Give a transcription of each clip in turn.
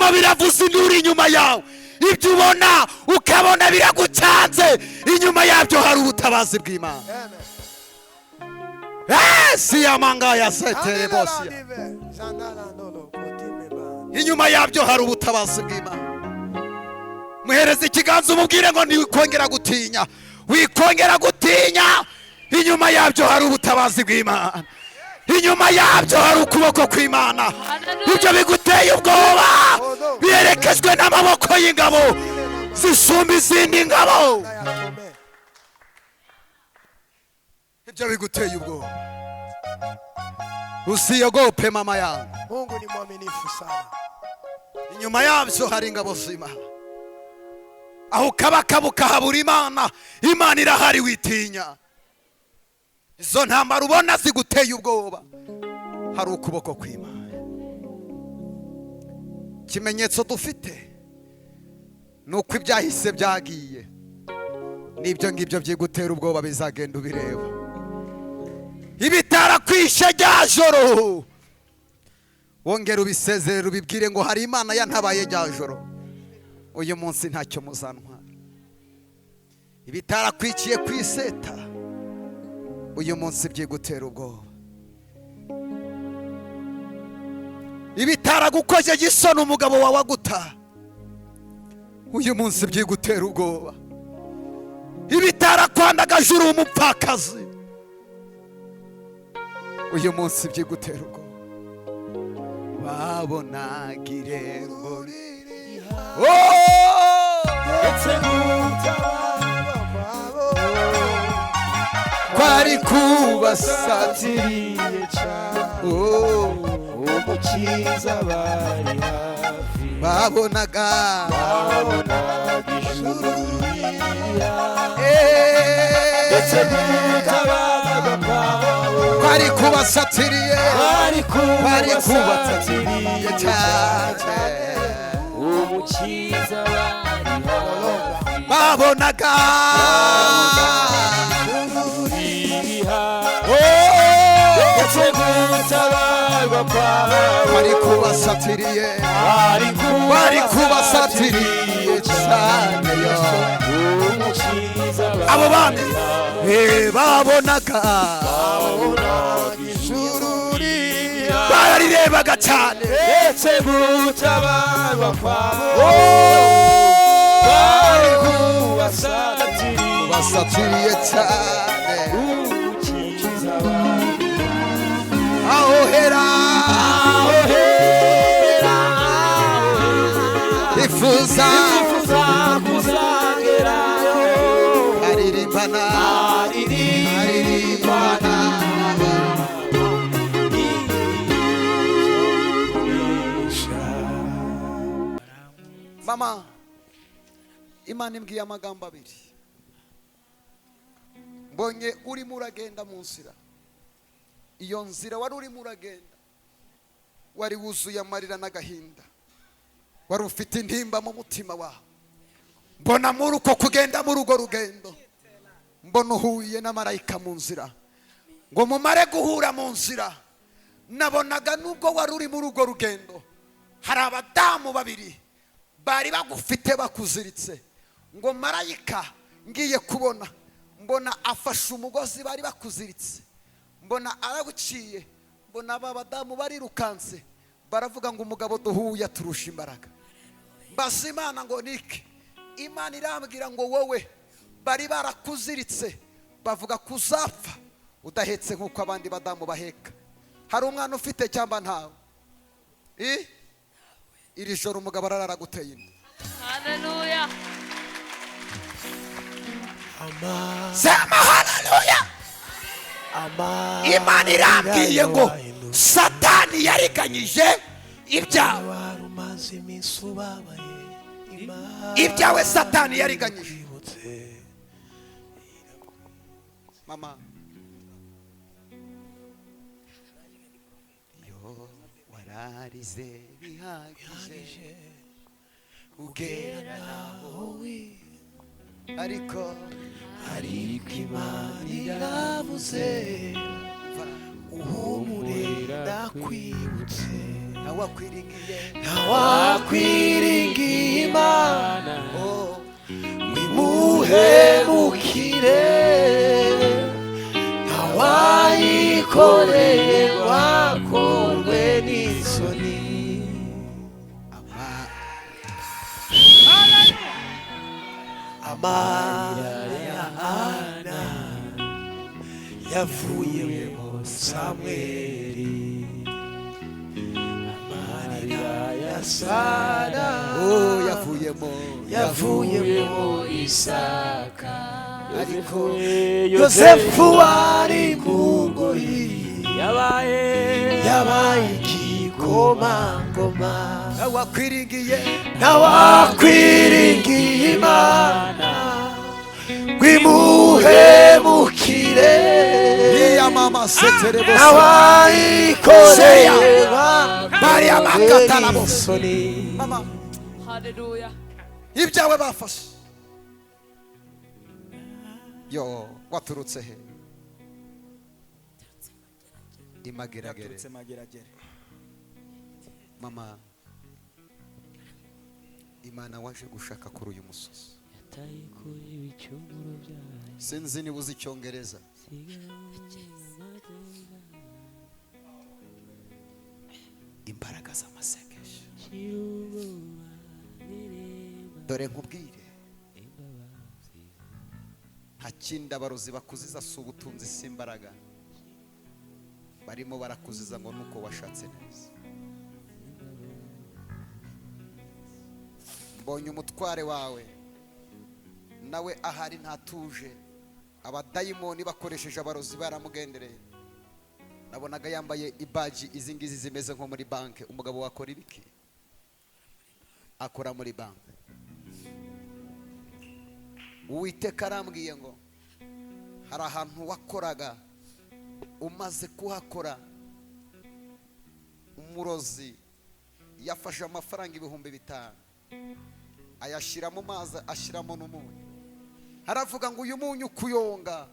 Ibirimo biravuza induru inyuma yawe, ibyo ubona ukabona biragucanze, inyuma yabyo hari ubutabazi bw'Imana. Siyamanga ya setere bosi, inyuma yabyo hari ubutabazi bw'Imana. Muhereze ikiganza umubwire ngo ntiwikongera gutinya, wikongera gutinya. Inyuma yabyo hari ubutabazi bw'Imana, inyuma yabyo hari ukuboko kw'Imana. Ibyo biguteye ubwoba biherekejwe n'amaboko y'ingabo zisumba izindi ngabo. Ibyo biguteye ubwoba, usiyogope mama yangu. Mungu ni mwaminifu sana. Inyuma yabyo hari ingabo z'Imana. Aho ukabakaba ukahabura Imana, Imana irahari, witinya. Izo ntambara ubona ziguteye ubwoba, hari ukuboko kw'Imana. Ikimenyetso dufite ni uko ibyahise byagiye, n'ibyo ngibyo byigutera ubwoba bizagenda ubireba. Ibitarakwishe rya joro, wongera ubisezerere, ubibwire ngo hari Imana yantabaye rya joro, uyu munsi ntacyo muzantwara. Ibitarakwikiye ku iseta, uyu munsi byigutera ubwoba. Ibitaragukojeje isoni umugabo wawe aguta, uyu munsi byigutera ubwoba. Ibitarakwandagaje uri umupfakazi, uyu munsi byigutera ubwoba. Babonaga irembo Ndetse gutabarwa kwabo kwari kubasatiriye cyane, Umukiza bari hafi. Babonaga Babonaga ijuru ririya, ndetse gutabarwa kwabo kwari kubasatiriye, kwari kwari kubasatiriye kubasatiriye cyane, Umukiza bari hafi. Babonaga Ririya, ndetse gutabarwa kwabo kwari kubasatiriye, kwari kwari kubasatiriye cyane. Umukiza Abo bami babonaga ijuru ririya, bararirebaga cyane, ndetse gutabarwa kwabo kwari kubasatiriye, basatiriye cyane. Umukiza bari Aho hera, aho hera, ifuza ifuza kuzagerayo, aririmbana, aririmbana. Mama, Imana imbwiye amagambo abiri. Mbonye urimo uragenda mu nzira, iyo nzira wari urimo uragenda wari wuzuye amarira n'agahinda, wari ufite intimba mu mutima wawe. Mbona muri uko kugenda, muri urwo rugendo, mbona uhuye na marayika mu nzira. Ngo mumare guhura mu nzira, nabonaga nubwo wari uri muri urwo rugendo hari abadamu babiri bari bagufite bakuziritse. Ngo marayika ngiye kubona mbona afashe umugozi bari bakuziritse, mbona arawuciye, mbona aba badamu barirukanse, baravuga ngo umugabo duhuye aturusha imbaraga. Mbaza Imana ngo niki? Imana irambwira ngo wowe bari barakuziritse bavuga ko uzapfa udahetse nk'uko abandi badamu baheka. Hari umwana ufite cyangwa ntawe? Iri joro umugabo arara aguteye inda. Haleluya. Sema haleluya. Imana irambwiye ngo Satani yariganyije ibyawe, Wari umaze iminsi ubabaye, Imana ibyawe Satani yariganyije. ikwibutse. Mama, yo wararize bihagije ugera naho, ariko Ariko Imana iravuze, uhumure ndakwibutse. Ntawakwiringiye, Ntawakwiringiye. Ntawakwiringiye Imana wimuhemukire, ntawayikoreye wakorwe n'isoni. Amarira ya Ana yavuyemo Samweli, amarira ya Sara Oh, yavuyemo yavuyemo Isaka, ariko Yosefu wari mu ngoyi yabaye igikomangoma. Wakwiringiye Ntawakwiringiye Imana rwimuhemukire, Iyamama setere bose. Ntawayikoreye Maria Makatala bose. isoni. Mama, Haleluya. ibyawe bafashe. Yo, waturutse he? Imageragere. Yaturutse Mageragere. Mama, Imana waje gushaka kuri uyu musozi. Sinzi niba uzi Icyongereza. Imbaraga z'amasengesho. Dore nkubwire, nta kindi abarozi bakuziza si ubutunzi, si imbaraga. Barimo barakuziza ngo nuko washatse neza. Mbonye umutware wawe nawe ahari ntatuje, abadayimoni bakoresheje abarozi baramugendereye. Nabonaga yambaye ibaji izi ngizi zimeze nko muri banki. Umugabo wakora ibiki? Akora muri banki. Uwiteka arambwiye ngo hari ahantu wakoraga, umaze kuhakora umurozi yafashe amafaranga 5000 ayashyira mu mazi, ashyiramo n'umunyu. Aravuga ngo uyu munyu kuyonga,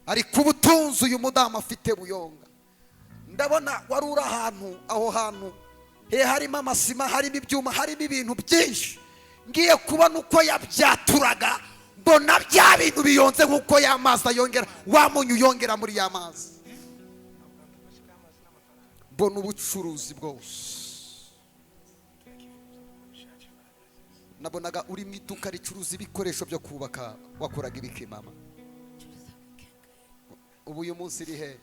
ariko ubutunzi uyu mudamu afite buyonga. Ndabona wari uri ahantu, aho hantu he harimo amasima, harimo ibyuma, harimo ibintu byinshi. Ngiye kubona uko yabyaturaga, mbona bya bintu biyonze nk'uko ya mazi ayongera, wa munyu uyongera muri ya mazi. Mbona ubucuruzi bwose. Nabonaga uri mu iduka ricuruza ibikoresho byo kubaka. Wakoraga ibiki mama? Ubu uyu munsi iri he?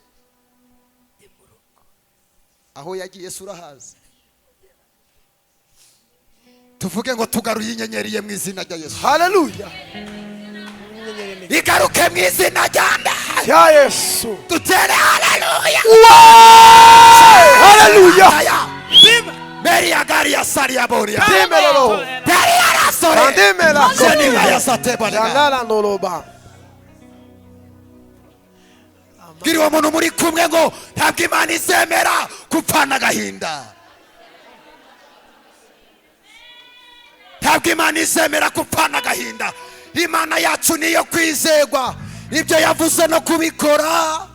Aho yagiye se urahazi? Tuvuge ngo tugaruye inyenyeri ye mu izina rya Yesu. Haleluya. Igaruke mu izina rya nda. Ya Yesu. Dutere haleluya. Haleluya. Meri ya gari ya sari ya boria. Dimelolo. Dari ya rasore. Andimela. Zeninga ya sateba nega. Jangala noloba. Bwira uwo muntu muri kumwe ngo ntabwo Imana izemera gupfana agahinda. Ntabwo Imana izemera gupfana agahinda. Imana yacu niyo kwizegwa, ibyo yavuze no kubikora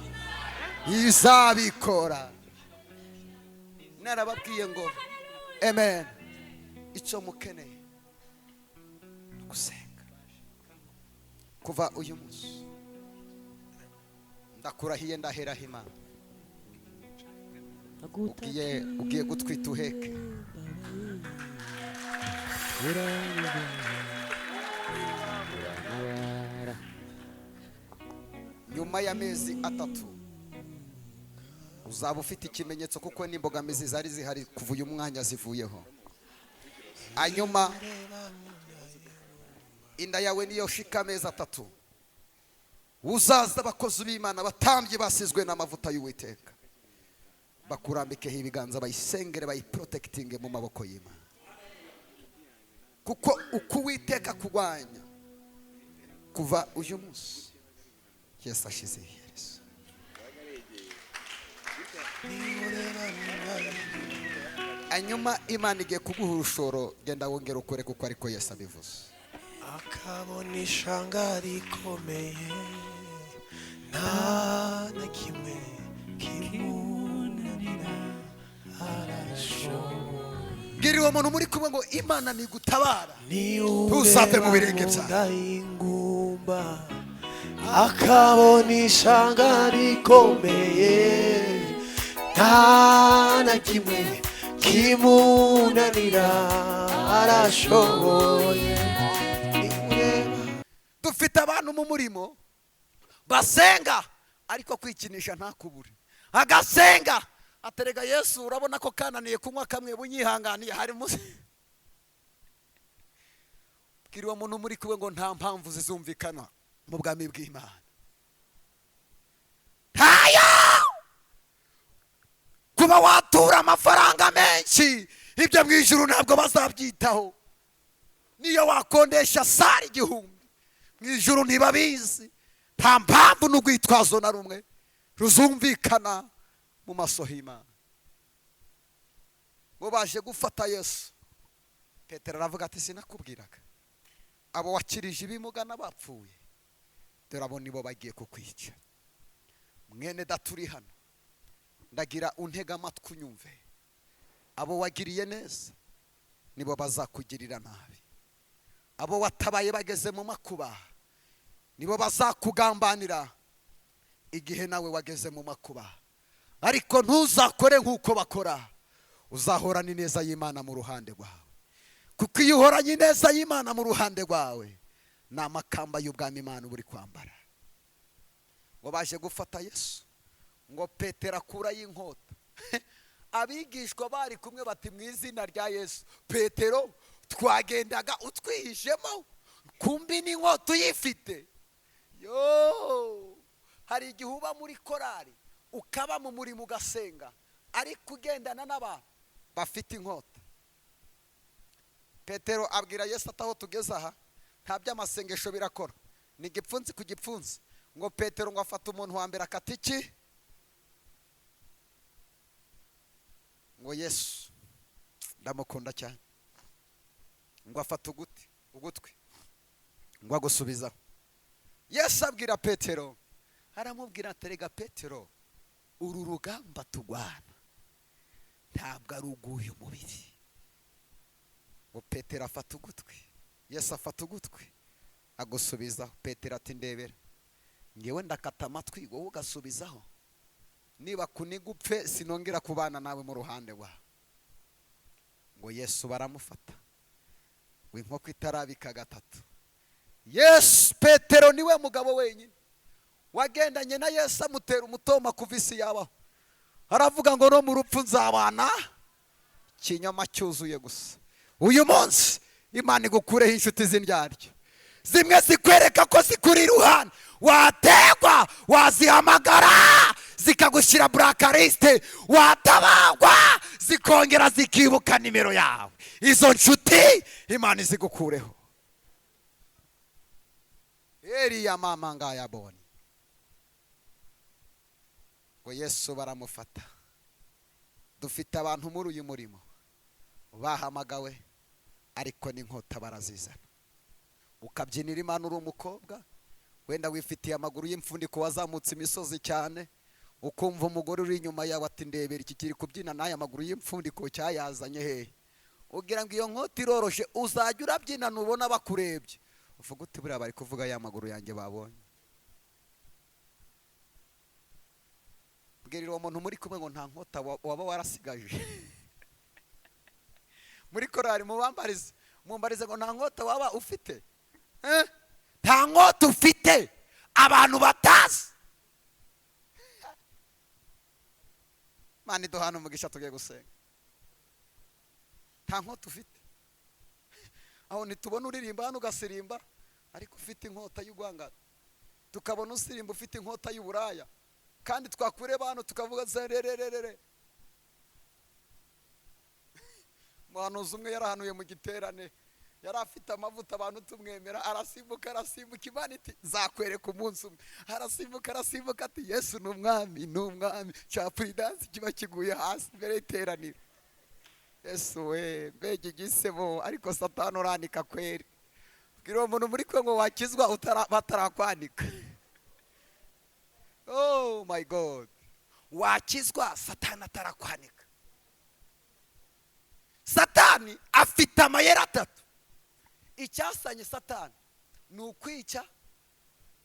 izabikora. Narababwiye ngo amen. Icyo mukeneye ni gusenga. Kuva uyu munsi ndakurahiye, ndaheraho Imana. Ugiye gutwita uheke. Nyuma y'amezi 3 uzaba ufite ikimenyetso, kuko n'imbogamizi zari zihari kuva uyu mwanya zivuyeho. Hanyuma inda yawe niyo shika amezi 3, uzaza abakozi b'Imana batambye basizwe n'amavuta y'Uwiteka, bakurambikeho ibiganza, bayisengere, bayiprotectinge mu maboko y'Imana. Kuko uko Uwiteka kurwanya kuva uyu munsi, Yesu ashize iherezo. Hanyuma Imana igiye kuguha urushoro, genda wongera ukore kuko ariko Yesu abivuze. Akabona ishanga rikomeye, nta na kimwe kimunanira, arashoboye. Bwira uwo muntu muri kumwe ngo Imana nigutabara, ni ntuzave mu ureba birenge mu byawe. nda y'ingumba akabona ishanga rikomeye, nta na kimwe kimunanira, arashoboye. Ni ureba Dufite abantu mu murimo basenga, ariko kwikinisha ntakubure, agasenga aterega Yesu, urabona ko kananiye kunywa kamwe, bunyihanganiye hari munsi. Bwira uwo muntu muri kumwe ngo nta mpamvu zizumvikana mu bwami bw'Imana, ntayo. Kuba watura amafaranga menshi, ibyo mu ijuru ntabwo bazabyitaho. Niyo wakondesha salle 1000, mu ijuru ntibabizi. Nta mpamvu n'urwitwazo na rumwe ruzumvikana mu maso y'Imana. Ngo baje gufata Yesu, Petero aravuga ati: "Sinakubwiraga abo wakirije ibimuga n'abapfuye? Dore abo nibo bagiye kukwica." Mwene data uri hano, ndagira untega amatwi unyumve: abo wagiriye neza nibo bazakugirira nabi, abo watabaye bageze mu makuba nibo bazakugambanira igihe nawe wageze mu makuba. Ariko ntuzakore nk'uko bakora, uzahorana ineza y'Imana mu ruhande rwawe, kuko iyo uhoranye ineza y'Imana mu ruhande rwawe, ni amakamba y'ubwami Imana uba uri kwambara. Ngo baje gufata Yesu, ngo Petero akurayo inkota. Abigishwa bari kumwe bati: "Mu izina rya Yesu, Petero, twagendaga utwihishemo, kumbi n'inkota uyifite." Yo, hari igihe uba muri korari, ukaba mu murimo, ugasenga, ariko ugendana n'abantu bafite inkota. Petero abwira Yesu ati: "Aho tugeze aha, nta by'amasengesho birakora, ni igipfunsi ku gipfunsi." Ngo Petero ngo afate umuntu wa mbere, akata iki. Ngo Yesu ndamukunda cyane, ngo afate ugutwi, ngo agusubizaho. Yesu abwira Petero, aramubwira ati: "Rega Petero, uru rugamba tugwana ntabwo ari urw'uyu mubiri." Ngo Petero afata ugutwi, Yesu afata ugutwi agusubizaho. Petero ati: "Ndebera, ngewe ndakata amatwi, wowe ugasubizaho. Niba kuniga upfe, sinongera kubana nawe mu ruhande rwawe." Ngo Yesu baramufata, ngo inkoko itarabika gatatu, Yesu, Petero niwe mugabo wenyine wagendanye na Yesu amutera umutoma kuva isi yabaho, aravuga ngo: "No mu rupfu nzabana." Ikinyoma cyuzuye gusa. Uyu munsi Imana igukureho inshuti z'indyarya, zimwe zikwereka ko zikuri iruhande, wategwa wazihamagara zikagushyira blacklist, watabagwa zikongera zikibuka nimero yawe. Izo nshuti Imana izigukureho. Eriya mama ngayabonye. Ngo Yesu baramufata. Dufite abantu muri uyu murimo bahamagawe, ariko n'inkota barazizana. Ukabyinira Imana uri umukobwa, wenda wifitiye amaguru y'imfundiko, wazamutse imisozi cyane, ukumva umugore uri inyuma yawe ati: "Ndebera iki kiri kubyina n'aya maguru y'imfundiko, cyayazanye hehe?" Ugira ngo iyo nkota iroroshe. Uzajya urabyina, nubona bakurebye uvuga uti: "Buriya bari kuvuga ya maguru yanjye babonye." Bwirira uwo muntu muri kumwe ngo nta nkota waba warasigaje muri korari. Mubambarize, mumbarize ngo nta nkota waba ufite? Eh? Nta nkota ufite abantu batazi? Mana iduhana umugisha, tugiye gusenga. Nta nkota ufite? Aho ntitubona uririmba hano ugasirimba ariko ufite inkota y'urwangano, tukabona usirimba ufite inkota y'uburaya, kandi twakureba hano tukavuga zerererere. Umuhanuzi umwe yarahanuye mu giterane, yari afite amavuta, abantu tumwemera, arasimbuka, arasimbuka. Imana iti: "Nzakwereka umunsi umwe." Arasimbuka, arasimbuka, ati: "Yesu ni umwami, ni umwami." Cya puridansi kiba kiguye hasi mbere y'iteraniro. Yesu we, mbega igisebo! Ariko Satani uranika kweri. Bwira uwo muntu muri kwe ngo wakizwa batarakwanika. Oh my God, wakizwa Satani atarakwanika. Satani afite amayeri atatu. Icyasanye Satani ni ukwica,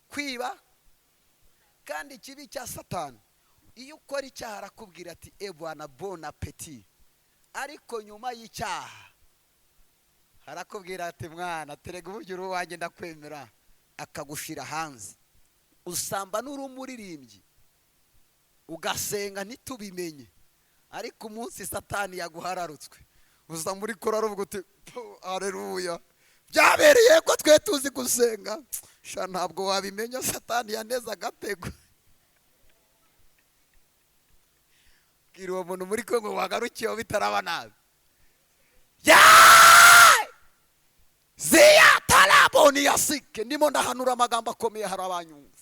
kwiba, kandi ikibi cya Satani, iyo ukora icyaha arakubwira ati: "Ebwana, bon appétit." Ariko nyuma y'icyaha arakubwira ati: "Mwana, terega uburyo uri uwanjye, ndakwemera." Akagushira hanze. Usamba n'uri umuririmbyi, ugasenga ntitubimenye, ariko umunsi Satani yaguhararutswe, uza muri korari uvuga uti: "Hareruya, byabereye ko twe tuzi gusenga." Sha, ntabwo wabimenya, Satani yaneze agatego. Bwira uwo muntu muri kumwe ngo wagarukiyeho bitaraba nabi. Ziya taraboni yasike. Ndimo ndahanura amagambo akomeye, hari abanyumva.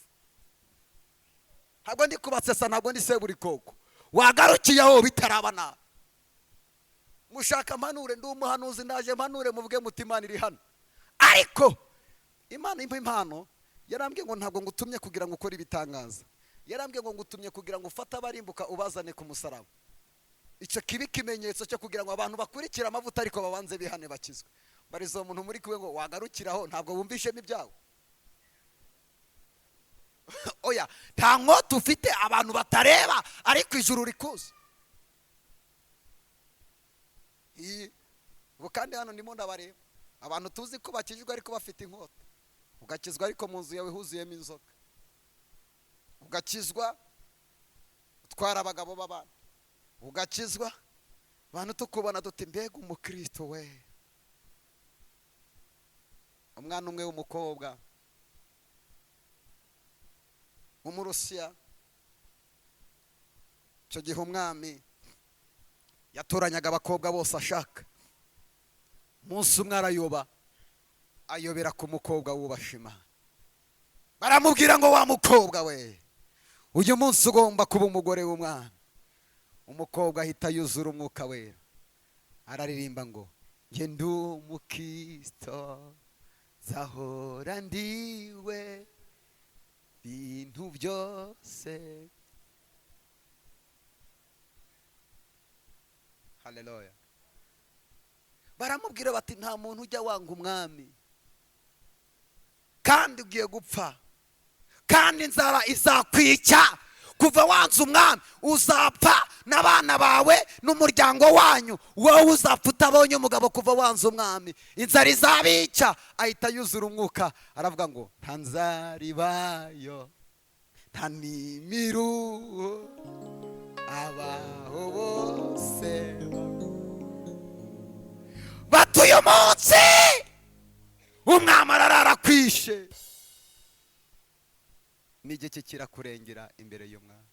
Ntabwo ndi kubasesa, ntabwo ndi seburikoko. Wagarukiyeho bitaraba nabi. Mushaka mpanure, ndi umuhanuzi, ndaje mpanure, muvuge muti: "Imana iri hano." Ariko Imana impa impano, yarambwiye ngo ntabwo ngutumye kugira ngo ukore ibitangaza, yarambwiye ngo ngutumye kugira ngo ufate abarimbuka ubazane ku musaraba. Icyo kiba ikimenyetso cyo kugira ngo abantu bakurikire amavuta, ariko babanze bihane, bakizwe. Barizo umuntu muri kumwe ngo wagarukiraho, ntabwo wumvishemo ibyawe. Oya, nta nkota ufite abantu batareba, ariko ijuru rikuzi. Ubu kandi hano ndimo ndabareba, abantu tuzi ko bakijijwe ariko bafite inkota. Ugakizwa ariko mu nzu yawe huzuyemo inzoga, ugakizwa utwara abagabo b'abana, ugakizwa abantu tukubona duti: "Mbega umukristo we!" Umwana umwe w'umukobwa w'Umurusiya, icyo gihe umwami yatoranyaga abakobwa bose ashaka, umunsi umwe arayoba, ayobera ku mukobwa wubasha Imana. Baramubwira ngo: "Wa mukobwa we, uyu munsi ugomba kuba umugore w'umwami." Umukobwa ahita yuzura Umwuka Wera, araririmba ngo: "Njye ndi umukristo, nzahora ndiwe bintu byose." Haleluya! Baramubwira bati: "Nta muntu ujya wanga umwami, kandi ugiye gupfa, kandi inzara izakwica. Kuva wanze umwami uzapfa n'abana bawe n'umuryango wanyu. Wowe uzapfa utabonye umugabo. Kuva wanze umwami, inzara izabica." Ahita yuzura Umwuka, aravuga ngo: "Nta nzara ibayo, nta n'imiruho, abaho bose batuye." Umunsi umwami ararara kwishe n'igiki kirakurengera imbere y'umwami.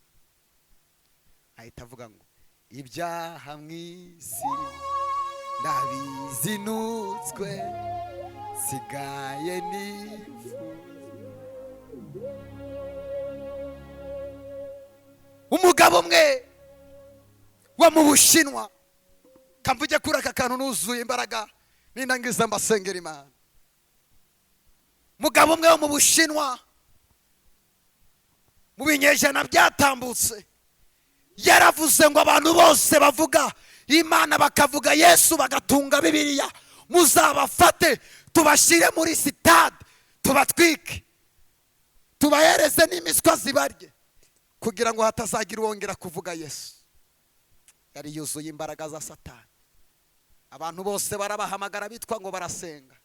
Ahita avuga ngo: "Ibyaha mu isi ndabizinutswe, nsigaye nifuza." Umugabo umwe wo mu Bushinwa, kamvuge kuri aka kantu nuzuye imbaraga, nindangiza mbasengera Imana. Umugabo umwe wo mu Bushinwa mu binyejana byatambutse yaravuze ngo: "Abantu bose bavuga Imana, bakavuga Yesu, bagatunga Bibiliya, muzabafate tubashyire muri sitade, tubatwike, tubahereze n'imiswa zibarye, kugira ngo hatazagira uwongera kuvuga Yesu." Yari yuzuye imbaraga za Satani. Abantu bose barabahamagara bitwa ngo barasenga.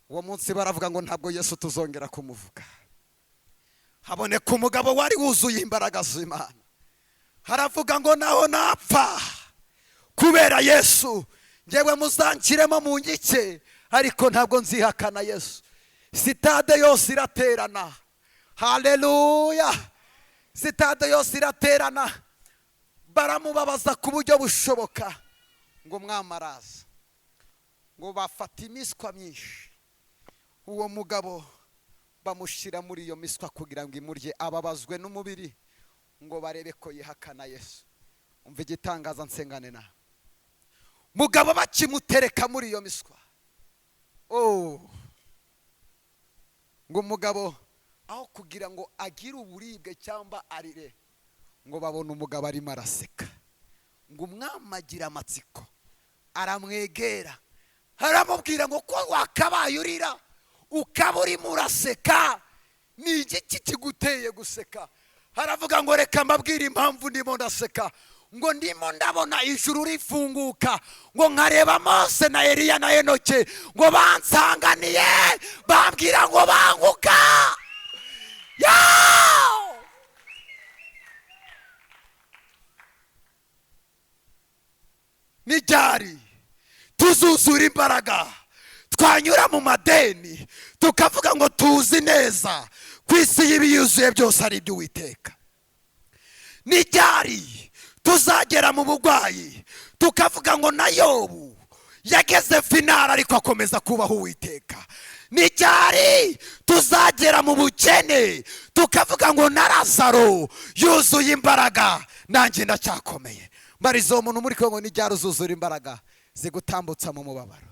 Uwo munsi baravuga ngo: "Ntabwo Yesu tuzongera kumuvuga." Haboneka umugabo wari wuzuye imbaraga z'Imana, haravuga ngo: "Naho napfa kubera Yesu, ngewe muzanshyiremo mu ngike, ariko ntabwo nzihakana Yesu." Sitade yose iraterana. Haleluya! Sitade yose iraterana, baramubabaza ku buryo bushoboka. Ngo umwami araza, ngo bafata imiswa myinshi, uwo mugabo bamushyira muri iyo miswa kugira ngo imurye, ababazwe n'umubiri, ngo barebe ko yihakana Yesu. Umva igitangaza, nsengane nawe. Mugabo bakimutereka muri iyo miswa, oh, ngo umugabo aho kugira ngo agire uburibwe cyangwa arire, ngo babone umugabo arimo araseka. Ngo umwami agira amatsiko. Aramwegera, aramubwira ngo ko wakabaye urira ukaba urimo uraseka, ni igiki kiguteye guseka? Aravuga ngo reka mbabwire impamvu ndimo ndaseka, ngo ndimo ndabona ijuru rifunguka, ngo nkareba Mose na Eliya na Enoke, ngo bansanganiye bambwira ngo banguka. Yo! Ni ryari tuzuzura imbaraga, twanyura mu madeni tukavuga ngo tuzi neza ku isi y'ibiyuzuye byose ari iby'Uwiteka? Ni ryari tuzagera mu burwayi tukavuga ngo na Yobu yageze final ariko akomeza kubaho Uwiteka? Ni ryari tuzagera mu bukene tukavuga ngo na Lazaro yuzuye imbaraga, nanjye ndacyakomeye? Mbariza uwo muntu muri kumwe ngo ni ryari uzuzura imbaraga zigutambutsa mu mubabaro?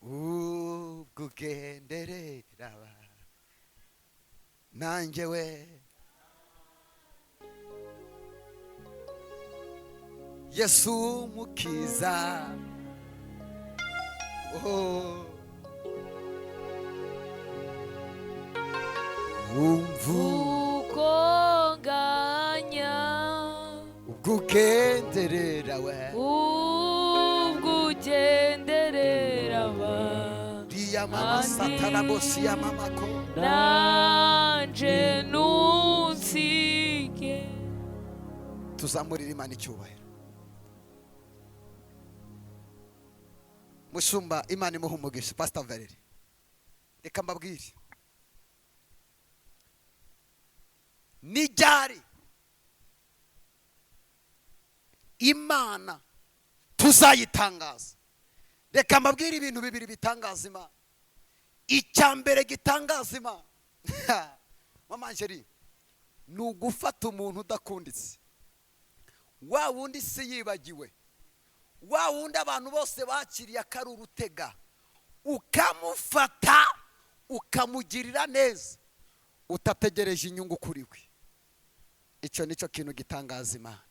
Ubwo ugenderera nanjye we, Yesu Mukiza, oh. Wumva Ukonganya, ubwo ugenderera we, ubwo ugenderera riya mama satana bosi ya mama ko, nanje ntunsige. Tuzamurire Imana icyubahiro. Mushumba, Imana imuha umugisha. Pastor Valeri, reka mbabwire, ni ryari Imana tuzayitangaza? Reka mbabwire ibintu bibiri bitangaza Imana. Icya mbere gitangaza Imana, mama Angeli, ni ugufata umuntu udakunditse, wa wundi si yibagiwe, wa wundi abantu bose bakiriye akari urutega, ukamufata ukamugirira neza utategereje inyungu kuri we. Icyo nicyo kintu gitangaza Imana.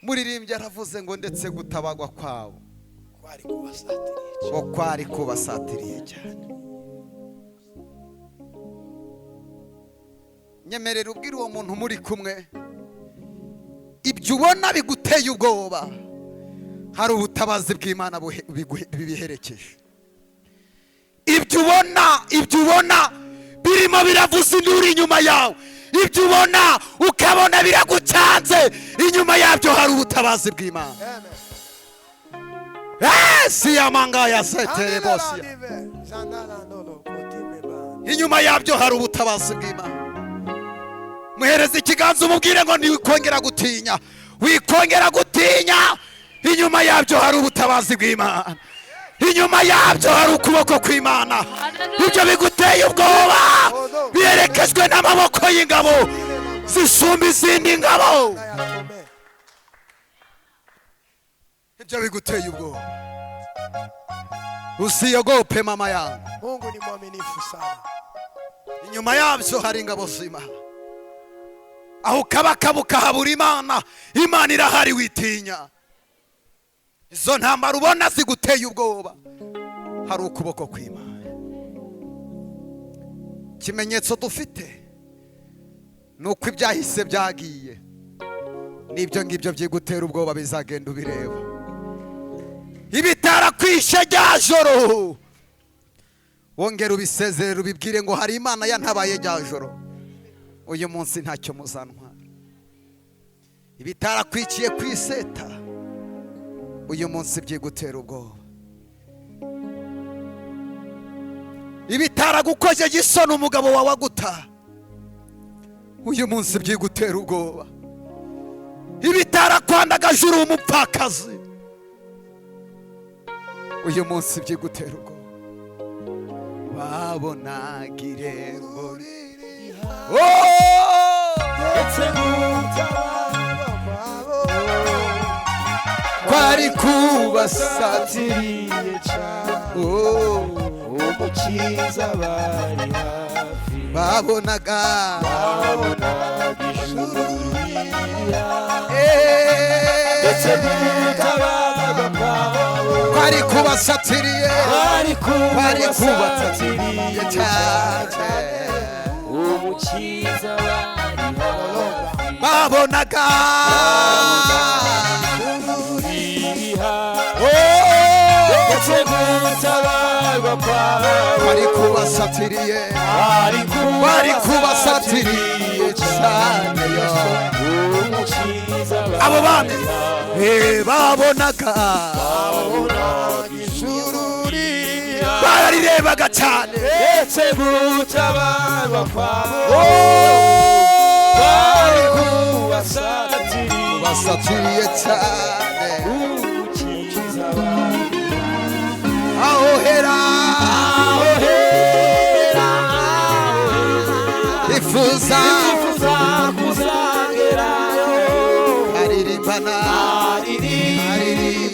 Muririmbyi aravuze ngo ndetse gutabagwa kwabo kwari kubasatiriye. Ngo kwari kubasatiriye cyane. Nyemerera ubwira uwo muntu muri kumwe, ibyo ubona biguteye ubwoba, hari ubutabazi bw'Imana bibiherekeje. Ibyo ubona birimo biravuza induru inyuma yawe, ibyo ubona ukabona biragucanze, inyuma yabyo hari ubutabazi bw'Imana. Si yamanga ya setere bosiya, inyuma yabyo hari ubutabazi bw'Imana. Muhereze ikiganza umubwire ngo ntiwikongera gutinya, wikongera gutinya. Inyuma yabyo hari ubutabazi bw'Imana, inyuma yabyo hari ukuboko kw'Imana. Ibyo biguteye ubwoba biherekejwe n'amaboko y'ingabo zisumba izindi ngabo. Ibyo biguteye ubwoba, usiogope, mama yangu. Mungu ni mwaminifu sana. Inyuma yabyo hari ingabo z'Imana. Aho ukabakaba ukahabura Imana, Imana irahari, witinya. Izo ntambara ubona ziguteye ubwoba, hari ukuboko kw'Imana. Ikimenyetso dufite ni uko ibyahise byagiye, n'ibyo ngibyo byigutera ubwoba bizagenda ubireba. Ibitarakwishe rya joro, wongera ubisezerere, ubibwire ngo hari Imana yantabaye rya joro, uyu munsi ntacyo muzantwara. Ibitarakwiciye ku iseta, uyu munsi byigutera ubwoba. Ibitaragukojeje isoni umugabo wawe aguta, uyu munsi byigutera ubwoba. Ibitarakwandagaje uri umupfakazi, uyu munsi byigutera ubwoba. Babonaga irembo. Oh! Ndetse gutabarwa kwabo Kwari kubasatiriye cyane. Oh. Umukiza bari hafi. Babonaga Babonaga ijuru ririya, Eh, ndetse gutabarwa kwabo kwari kubasatiriye, kwari kwari kubasatiriye kubasatiriye cyane. Umukiza bari hafi. Babonaga ririya, Oh, ndetse gutabarwa kwabo kwari kubasatiriye, kwari kwari kubasatiriye cyane yo. Umukiza Abo bami bari hafi. Babonaga Babonaga ijuru ririya, bararirebaga cyane, ndetse gutabarwa kwabo Oh, kwari kubasatiriye, basatiriye cyane. Umukiza bari Aho hera, aho hera, ifuza nifuza kuzagerayo, aririmbana aririmbana